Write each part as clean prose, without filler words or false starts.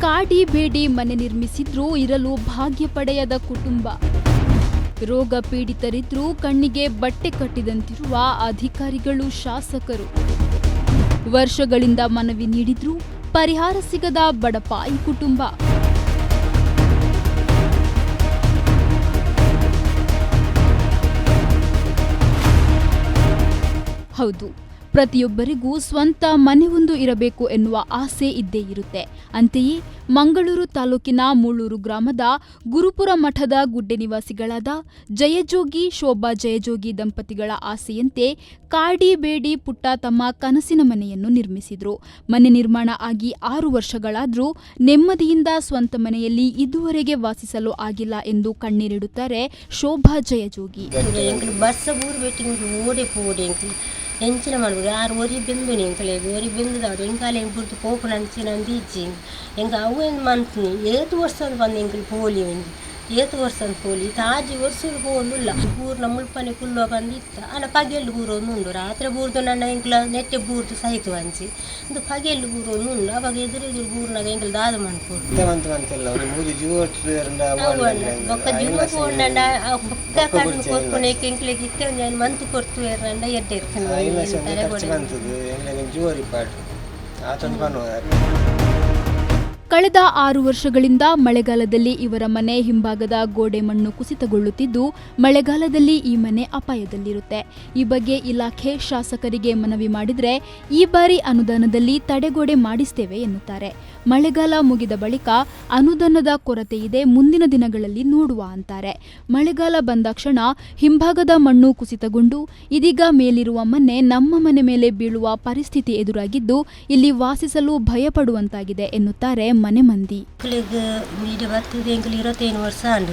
ಕಾಡಿ ಬೇಡಿ ಮನೆ ನಿರ್ಮಿಸಿದ್ರೂ ಇರಲು ಭಾಗ್ಯ ಪಡೆಯದ ಕುಟುಂಬ. ರೋಗ ಪೀಡಿತರಿದ್ರೂ ಕಣ್ಣಿಗೆ ಬಟ್ಟೆ ಕಟ್ಟಿದಂತಿರುವ ಅಧಿಕಾರಿಗಳು, ಶಾಸಕರು. ವರ್ಷಗಳಿಂದ ಮನವಿ ನೀಡಿದ್ರೂ ಪರಿಹಾರ ಸಿಗದ ಬಡಪಾಯಿ ಕುಟುಂಬ. ಹೌದು, ಪ್ರತಿಯೊಬ್ಬರಿಗೂ ಸ್ವಂತ ಮನೆ ಒಂದು ಇರಬೇಕು ಎನ್ನುವ ಆಸೆ ಇದ್ದೇ ಇರುತ್ತೆ. ಅಂತೆಯೇ ಮಂಗಳೂರು ತಾಲೂಕಿನ ಮೂಳೂರು ಗ್ರಾಮದ ಗುರುಪುರ ಮಠದ ಗುಡ್ಡೆ ನಿವಾಸಿಗಳಾದ ಜಯಜೋಗಿ, ಶೋಭಾ ಜಯಜೋಗಿ ದಂಪತಿಗಳ ಆಸೆಯಂತೆ ಕಾಡಿ ಬೇಡಿ ಪುಟ್ಟ ತಮ್ಮ ಕನಸಿನ ಮನೆಯನ್ನು ನಿರ್ಮಿಸಿದ್ರು. ಮನೆ ನಿರ್ಮಾಣ ಆಗಿ 6 ವರ್ಷಗಳಾದರೂ ನೆಮ್ಮದಿಯಿಂದ ಸ್ವಂತ ಮನೆಯಲ್ಲಿ ಇದುವರೆಗೆ ವಾಸಿಸಲು ಆಗಿಲ್ಲ ಎಂದು ಕಣ್ಣೀರಿಡುತ್ತಾರೆ ಶೋಭಾ ಜಯಜೋಗಿ. ಎಂಚಿನ ಮಾಡ್ಬೋದು ಆರು ಒರಿ ಬೆಂದುನಿ ಎಂಕಲೆಗ್ ಒರಿ ಬೆಂದುದವ್ರು ಎಂಕಾಲೆ ಬುಡ್ದು ಪೋಪುನ ಅಂಚಿನ ಅಂದು ಇಜ್ಜಿ ಎಂಕ ಅವು ಏನು ಮನ್ಪುನಿ. ಏತ್ ವರ್ಷ ಅಂದ್ ಬಂದು ಎಂಕಲ್ ಪೋಲಿ ಒಂಜಿ ಏತ್ ವರ್ಷ ಅಂದ್ ಪೋಲಿ ತಾಜಿ ವರ್ಷ ಪೋಂದುಲ್ಲ. ಪೂರ್ಣ ಮುಲ್ಪನೆ ಕುಲ್ಲುವ ಬಂದು ಇತ್ತ ಆಂಡ ಪಗೆಲ್ಡು ಬೂರೊಂದು ಉಂಡು. ರಾತ್ರಿ ಬೂರ್ದು ನನ್ನ ಎಂಕ್ಲ ನೆಟ್ಟೆ ಬೂರ್ದು ಸಹಿತ ಅಂಚಿ ಇಂದು ಪಗೆಲ್ಡು ಬೂರೊಂದು ಉಂಡು. ಅವಾಗ ಎದುರು ಎದುರು ಬೂರ್ನಾಗ ಎಂಕಲ್ ದಾದ ಮನ್ಪೊಡು ಬೊಕ್ಕ ಜೀವ ಪೋಂಡ ಬೊಕ್ಕ ಕಣ್ಣು ಕೊರ್ಪುನೆಕ್ ಎಂಕ್ಲೆಗ್ ಇತ್ತೆ ಒಂಜಿ ಐನ್ ಮಂತ್ ಕೊರ್ತು ಏರ್ಂಡ ಎಡ್ಡೆ ಇರ್ತದೆ. ಕಳೆದ 6 ವರ್ಷಗಳಿಂದ ಮಳೆಗಾಲದಲ್ಲಿ ಇವರ ಮನೆ ಹಿಂಭಾಗದ ಗೋಡೆ ಮಣ್ಣು ಕುಸಿತಗೊಳ್ಳುತ್ತಿದ್ದು, ಮಳೆಗಾಲದಲ್ಲಿ ಈ ಮನೆ ಅಪಾಯದಲ್ಲಿರುತ್ತೆ. ಈ ಬಗ್ಗೆ ಇಲಾಖೆ, ಶಾಸಕರಿಗೆ ಮನವಿ ಮಾಡಿದರೆ ಈ ಬಾರಿ ಅನುದಾನದಲ್ಲಿ ತಡೆಗೋಡೆ ಮಾಡಿಸ್ತೇವೆ ಎನ್ನುತ್ತಾರೆ. ಮಳೆಗಾಲ ಮುಗಿದ ಬಳಿಕ ಅನುದಾನದ ಕೊರತೆ ಇದೆ, ಮುಂದಿನ ದಿನಗಳಲ್ಲಿ ನೋಡುವ ಅಂತಾರೆ. ಮಳೆಗಾಲ ಬಂದಾಕ್ಷಣ ಹಿಂಭಾಗದ ಮಣ್ಣು ಕುಸಿತಗೊಂಡು ಇದೀಗ ಮೇಲಿರುವ ಮನೆ ನಮ್ಮ ಮನೆ ಮೇಲೆ ಬೀಳುವ ಪರಿಸ್ಥಿತಿ ಎದುರಾಗಿದ್ದು, ಇಲ್ಲಿ ವಾಸಿಸಲು ಭಯಪಡುವಂತಾಗಿದೆ ಎನ್ನುತ್ತಾರೆ ಮನೆ ಮಂದಿ. ಎಂಕಲ್ 25 ವರ್ಷ ಆಂಡ್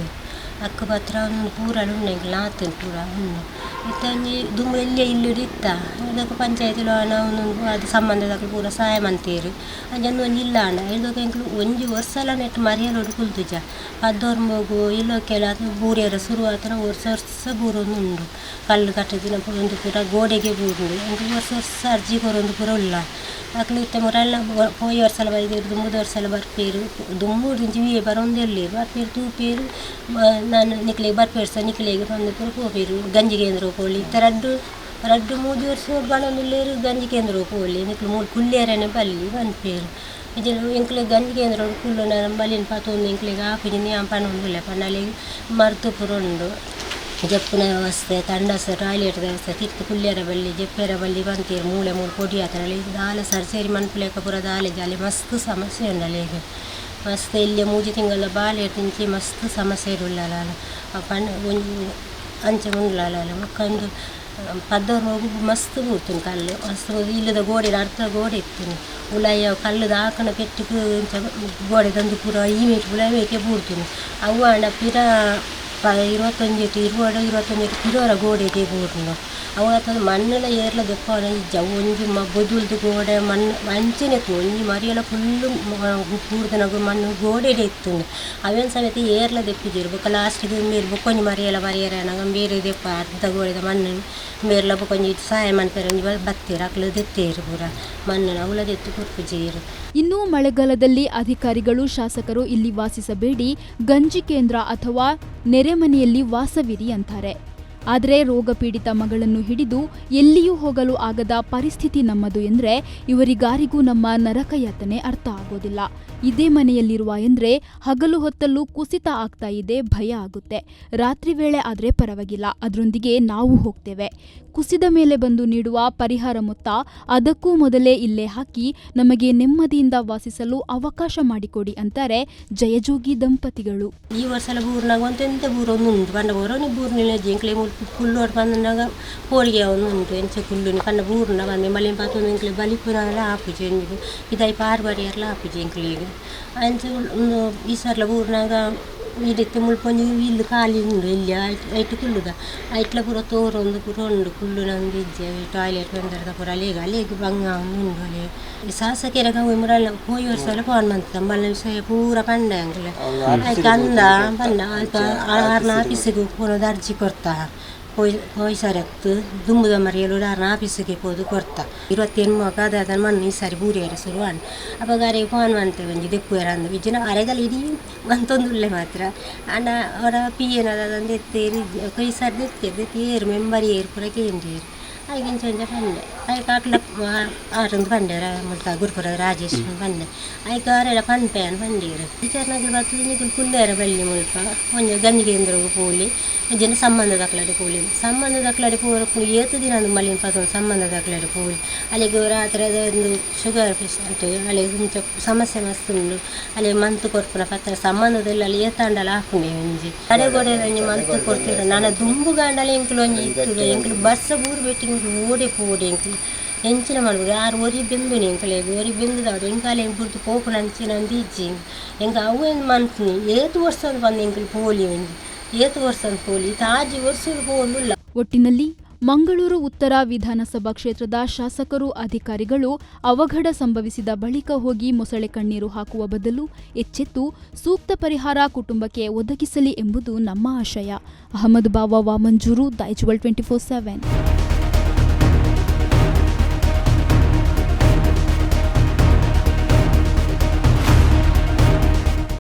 ಅಕ್ಕ ಪತ್ರ ಪೂರ ಉಂಡು ಎಂಕಲ್ ಆತನ್ ಪೂರ ಉಂಡು. ಇತ್ತಂಜಿ ದುಂಬು ಎಲ್ಲಿಯ ಇಲ್ಲುಡು ಇತ್ತ ಅದಕ್ಕೆ ಪಂಚಾಯತಿ ಅದು ಸಂಬಂಧದಕ್ಲು ಪೂರ ಸಹಾಯ ಮಂತೇರು. ಅಂಚ ಒಂಜಿ ಇಲ್ಲ ಆಂಡ ಇಲ್ದೊಕ ಎಂಕಲ್ ಒಂಜಿ ವರ್ಷಲ ನೆಟ್ ಮರಿಯಲೋಡು ಕುಲ್ತುಜ ಪದ್ದೊರ್ಂಬೋಗು ಇಲ್ಲೊಕ್ಕೆಲ ಅದು ಬೂರಿಯರ ಶುರು ಆತನ ವರ್ಷ ವರ್ಷ ಬೂರೊಂದು ಉಂಡು. ಕಲ್ಲು ಕಟ್ಟದಿನ ಒಂದು ಪೂರ ಗೋಡೆಗೆ ಬೂರುಂಡು. ಎಂಕಲ್ ವರ್ಷ ವರ್ಷ ಅರ್ಜಿ ಕೊರೊಂದು ಪೂರ ಉಲ್ಲ. ಅಕ್ಲು ಇತ್ತೆ ಮುರಲ್ಲ ಪೋಯಿ ವರ್ಷಲ ಬೈದೇರು ದುಂಬುದ ವರ್ಷಲ ಬರ್ಪೇರು ದುಂಬುಡು ಇಂಚಿ ಬರೊಂದೆಲ್ಲೇರು ಬರ್ಪೇರು ತೂಪೇರು. ನಾನು ನಿಕ್ಲೆಗ್ ಬರ್ಪೇರು ಸಹ ನಿಕ್ಲೆಗ್ ಪಂದು ಪೂರ ಪೋಪೇರು. ಗಂಜಿ ಕೇಂದ್ರ ಪೋಲಿ ಇತ್ತೆ ರಡ್ಡು ರಡ್ಡು ಮೂಜಿ ವರ್ಷ ಬಣೊಂದುಲ್ಲೇರು. ಗಂಜಿ ಕೇಂದ್ರ ಪೋಲಿ ನಿಕ್ಲು ಮೂಲು ಕುಲ್ಲೇರನೆ ಬಲ್ಲಿ ಪನ್ಪೇರು. ಎಂಕ್ಲೆಗ್ ಗಂಜಿ ಕೇಂದ್ರ ಕುಲ್ಲುನ ಬಲಿನ್ ಪತೊಂದು ಎಂಕ್ಲೆಗ್ ಆಪುಜಿ ಯಾನ್ ಪನೊಂದುಲ್ಲೆ. ಪಂಡ ಅಲೆಗ್ ಮರ್ದ್ ಪೂರ ಉಂಡು. ಜಪ್ಪುನ ವ್ಯವಸ್ಥೆ, ತಂಡಸ ಟಾಯ್ಲೆಟ್ ವ್ಯವಸ್ಥೆ, ತಿರ್ತು ಕುಲ್ಲೇರ ಬಲ್ಲಿ ಜಪ್ಪೇರ ಬಲ್ಲಿ ಪಂತೇರು. ಮೂಲೆ ಮೂಲು ಪೊಡಿ ಆತನ ದಾಲ ಸರ್ಜರಿ ಮನ್ಪುಲೆಕ ಪೂರ ದಾಲೆ ಜಾಲೆ ಮಸ್ತ್ ಸಮಸ್ಯೆ ಉಂಡು ಅಲೆಗ್. ಮಸ್ತ್ ಇಲ್ಲಿ ಮೂಜಿ ತಿಂಗಳ ಬಾಲೆ ತಿಂಚಿ ಮಸ್ತ್ ಸಮಸ್ಯೆ ಉಳ್ಳಾಲ ಪಂಡ ಒಂಜಿ ಅಂಚ ಉಂಡ್ಲಾಲ. ಬೊಕ್ಕ ಒಂದು ಪದ್ದೋರು ಮಸ್ತ್ ಬೂರ್ತುಂಡು ಕಲ್ಲು ಮಸ್ತ್ ಇಲ್ಲದ ಗೋಡೆ ಅರ್ಧ ಗೋಡೆ ಇತ್ತು. ಉಲಾಯ ಕಲ್ಲುದ ಆಕಣ ಪೆಟ್ಟಿಗೆ ಇಂಚ ಗೋಡೆ ತಂದು ಪೂರ ಈ ಮೇಟ್ ಉಲಾಯ ಮೇಕೆ ಬೂರ್ತುಂಡು. ಅವು ಆಂಡ ಪಿರ 21 20 21 ಪಿರೋರ ಗೋಡೆಗೆ ಬೂರುಂಡು. ಅವು ಆತದ ಮಣ್ಣೆಲ್ಲ ಏರ್ಲ ದೆಪ್ಪವನ ಇಜ್ಜ. ಅವು ಒಂಜಿ ಬೊದುಲ್ದು ಗೋಡೆ ಮಣ್ಣು ಅಂಚನೆ ಇತ್ತು. ಒಂಜಿ ಮರಿಯಲ ಫುಲ್ಲು ಪೂರ್ದನಗು ಮಣ್ಣು ಗೋಡೆಡೆ ಇತ್ತುಂಡು. ಅವೇನು ಸಮೇತ ಏರ್ಲ ದೆಪ್ಪಿಜೆರ್. ಬೊಕ್ಕ ಲಾಸ್ಟಿಗೆ ಮೇರ್ ಬೊಕ್ಕೊಂಜಿ ಮರಿಯಲ ಬರಿಯರ ನಂಗೆ ಬೇರೆ ದೆಪ್ಪ ಅರ್ಧ ಗೋಡೆದ ಮಣ್ಣು ಮೇರ್ಲ ಬೊಕ್ಕೊಂಜಿ ಸಹಾಯ ಮನ್ಪೆರೆ ಒಂಜಿ ಬತ್ತೀರು ಅಕ್ಲು ದೆತ್ತೇರು ಪೂರ ಮಣ್ಣು ಅವುಲ ದೆತ್ತು ಕೊರ್ಪುಜೇರು. ಇನ್ನು ಮಳೆಗಾಲದಲ್ಲಿ ಅಧಿಕಾರಿಗಳು, ಶಾಸಕರು ಇಲ್ಲಿ ವಾಸಿಸಬೇಡಿ, ಗಂಜಿ ಕೇಂದ್ರ ಅಥವಾ ನೆರೆಮನೆಯಲ್ಲಿ ವಾಸವಿರಿ ಅಂತಾರೆ. ಆದರೆ ರೋಗ ಪೀಡಿತ ಮಗಳನ್ನು ಹಿಡಿದು ಎಲ್ಲಿಯೂ ಹೋಗಲು ಆಗದ ಪರಿಸ್ಥಿತಿ ನಮ್ಮದು ಎಂದರೆ ಇವರಿಗಾರಿಗೂ ನಮ್ಮ ನರಕಯಾತನೆ ಅರ್ಥ ಆಗೋದಿಲ್ಲ. ಇದೇ ಮನೆಯಲ್ಲಿರುವ ಎಂದರೆ ಹಗಲು ಹೊತ್ತಲ್ಲೂ ಕುಸಿತ ಆಗ್ತಾ ಇದೆ, ಭಯ ಆಗುತ್ತೆ. ರಾತ್ರಿ ವೇಳೆ ಆದರೆ ಪರವಾಗಿಲ್ಲ, ಅದರೊಂದಿಗೆ ನಾವು ಹೋಗ್ತೇವೆ. ಕುಸಿದ ಮೇಲೆ ಬಂದು ನೀಡುವ ಪರಿಹಾರ ಮೊತ್ತ ಅದಕ್ಕೂ ಮೊದಲೇ ಇಲ್ಲೇ ಹಾಕಿ ನಮಗೆ ನೆಮ್ಮದಿಯಿಂದ ವಾಸಿಸಲು ಅವಕಾಶ ಮಾಡಿಕೊಡಿ ಅಂತಾರೆ ಜಯಜೋಗಿ ದಂಪತಿಗಳು. ಈ ವರ್ಷಲ ಬೂರ್ನಾಗ ಒಂತೆಂತ ಬೂರೊಂದು ಉಂಟು. ಪಂಡ ಬೂರೊಂದು ಬೂರ್ನಿಲ್ಲ ಜಿಂಕ್ಲೆ ಕುಲ್ಲೋಡು ಬಂದಾಗ ಪೋಳಿಗೆ ಒಂದು ಉಂಟು. ಎಂಚ ಕುಲ್ಲುನಿ ಪಂಡ ಬೂರ್ನ ಬಂದೆ ಮಲಿನ ಪಾತೊಂದು ಎಂಕ್ಲೆ ಬಲಿಪುರ ಆಪುಜಿ ಒಂಜಿ ಇದಾಯಿ ಪಾರ್ ಬರಿಯರ್ಲ ಆಪುಜಿ ಎಂಕ್ಲೆಗ್. ಅಂಚ ಈ ಸರ್ಲ ಬೂರ್ನಾಗ ಇಡಿತ್ತೆ ಮುಲ್ಪ ಒಂಜಿ ಇಲ್ಲು ಖಾಲಿ ಉಂಡು. ಇಲ್ಲಿ ಐಟ್ ಕುಲ್ಲುದ ಐಟ್ಲ ಪೂರ ತೋರೊಂದು ಪೂರ ಉಂಡು. ಕುಲ್ಲುನಂದು ಇಜ್ಜೆ ಟಾಯ್ಲೆಟ್ ಬಂದರ್ದ ಪೂರ ಅಲೆಗ್ ಅಲೆಗ್ ಬಂಗ ಉಂಡು. ಅಲೆ ಶಾಸಕರ ಮುರಲ್ಲ ಪೋಯಿ ವರ್ಷ ಫೋನ್ ಮಂತ ಮಲ್ಲ ವಿಷಯ ಪೂರ ಪಂಡ ಎಂಕ್ಲೆ ಐಕ್ ಅಂದ ಪಂಡ ಅಲ್ಪ ಆರ್ನ ಆಫೀಸಿಗೆ ಪೋನದ ಅರ್ಜಿ ಕೊರ್ತಾ ಪೋಯಿ ಪೋಯಿ ಸರತ್ತು ದುಂಬುದ ಮರಿಯಲುಡು ಆರ್ನ ಆಫೀಸಿಗೆ ಪೋದು ಕೊರ್ತ 29 ಅದಾದ ಮಣ್ಣು ಈ ಸಾರಿ ಬೂರಿಯರ ಶುರು ಆಂಡ್. ಅಪಗ ಅರೆಗ್ ಫೋನ್ ಮಂತೆ ಒಂಜಿ ದೆಪ್ಪುವೆರ್ ಅಂದ್ ಇಜ್ಜಿಂಡ ಅರೆಗಲ ಇಡೀ ಮಂತೊಂದುಲ್ಲೆ ಮಾತ್ರ. ಆಂಡ ಅವರ ಪಿ ಎ ನ ದೆತ್ತೇರ್ ಈ ಸಾರಿ ದೆತ್ತೇರ್ ದೆತ್ತಿ ಏರ್ ಮೆಂಬರ್ ಏರ್ ಪೂರ ಕೇಂಡೇರ್. ಐಕ್ ಇಂಚ ಇಂಚ ಪಂಡೆ ಐಕ್ ಅಕ್ಲ ಆರಂದ್ ಪಂಡೆರ್ ಮುಲ್ತ ಗುರುಪುರ ರಾಜೇಶ್ ಪಂಡೆ ಐಕ್ ಆರೆಡ ಪನ್ಪೆ ಪಂಡೇರ್. ಟೀಚರ್ನಕುಲು ಬತ್ತುದು ನಿಕುಲು ಕುಲ್ಲೆರೆ ಬಲ್ಲಿ ಮುಲ್ಪ ಒಂಜಿ ಗಂಜಿ ಕೇಂದ್ರಗ್ ಪೋಲಿ ಇಜ್ಜಿಂಡ ಸಂಬಂಧದಕ್ಲಡೆ ಪೋಲಿ ಸಂಬಂಧದಕ್ಲಡೆ ಪೋರಪ್ಪು ಏತ್ ದಿನ ಮಲ್ಲಿನ ಪತೊಂದು ಸಂಬಂಧದಕ್ಲಡೆ ಪೋಲಿ ಅಲೆಗ್ ರಾತ್ರೆ ಒಂದು ಶುಗರ್ ಪೇಷಂಟ್ ಅಲೆಗ್ ಇಂಚ ಸಮಸ್ಯೆ ಮಸ್ತ್ ಉಂಡು. ಅಲೆಗ್ ಮಂತ್ ಕೊರ್ಪುನ ಪತ್ರ ಸಂಬಂಧದಲ್ಲಿ ಅಲ್ಲಿ ಏತಾಂಡಲ ಆಪುಂಡೆ ಒಂಜಿ ಅಡೆಗೊಡೆ ಒಂಜಿ ಮಂತ್ ಕೊರ್ತಿರ ನನ ದುಂಬು ಗಾಂಡಲ ಎಂಕುಲು ಒಂಜಿ ಇತ್ತುದು ಎಂಕುಲು ಬರ್ಸ ಬೂರು ಬೆಟ್ಟಿ ಓಡೆ ಪೋಡೆ ಎಂಕುಲು ಎಂಚಿನ ಮಲ್ಪುಡು ಆರು ಒರಿ ಬೆಂದುನಿ ಎಂಕಲೆಗ್ ಒರಿ ಬೆಂದುದಾವಡೆ ಎಂಕಾಲೆ ಬುಡ್ದು ಪೋಪುನ ಅಂಚಿನ ಅಂದ್ ಇಜ್ಜಿ ಎಂಕ್ ಅವು ಏನು ಮನ್ಪುನಿ ಏತ್ ವರ್ಷ ಪಂದ್ ಎಂಕುಲು ಪೋಲಿ ಒಂಜಿ ಏತ್ ವರ್ಷ ಪೋಲಿ ತಾಜಿ ವರ್ಷ ಪೋವೊಂದುಲ್ಲ. ಒಟ್ಟಿನಲ್ಲಿ ಮಂಗಳೂರು ಉತ್ತರ ವಿಧಾನಸಭಾ ಕ್ಷೇತ್ರದ ಶಾಸಕರು ಅಧಿಕಾರಿಗಳು ಅವಘಡ ಸಂಭವಿಸಿದ ಬಳಿಕ ಹೋಗಿ ಮೊಸಳೆ ಕಣ್ಣೀರು ಹಾಕುವ ಬದಲು ಎಚ್ಚೆತ್ತು ಸೂಕ್ತ ಪರಿಹಾರ ಕುಟುಂಬಕ್ಕೆ ಒದಗಿಸಲಿ ಎಂಬುದು ನಮ್ಮ ಆಶಯ. ಅಹಮದ್ ಬಾವಾ, ವಾಮಂಜೂರು, ದೈಜುವಲ್ 24/7.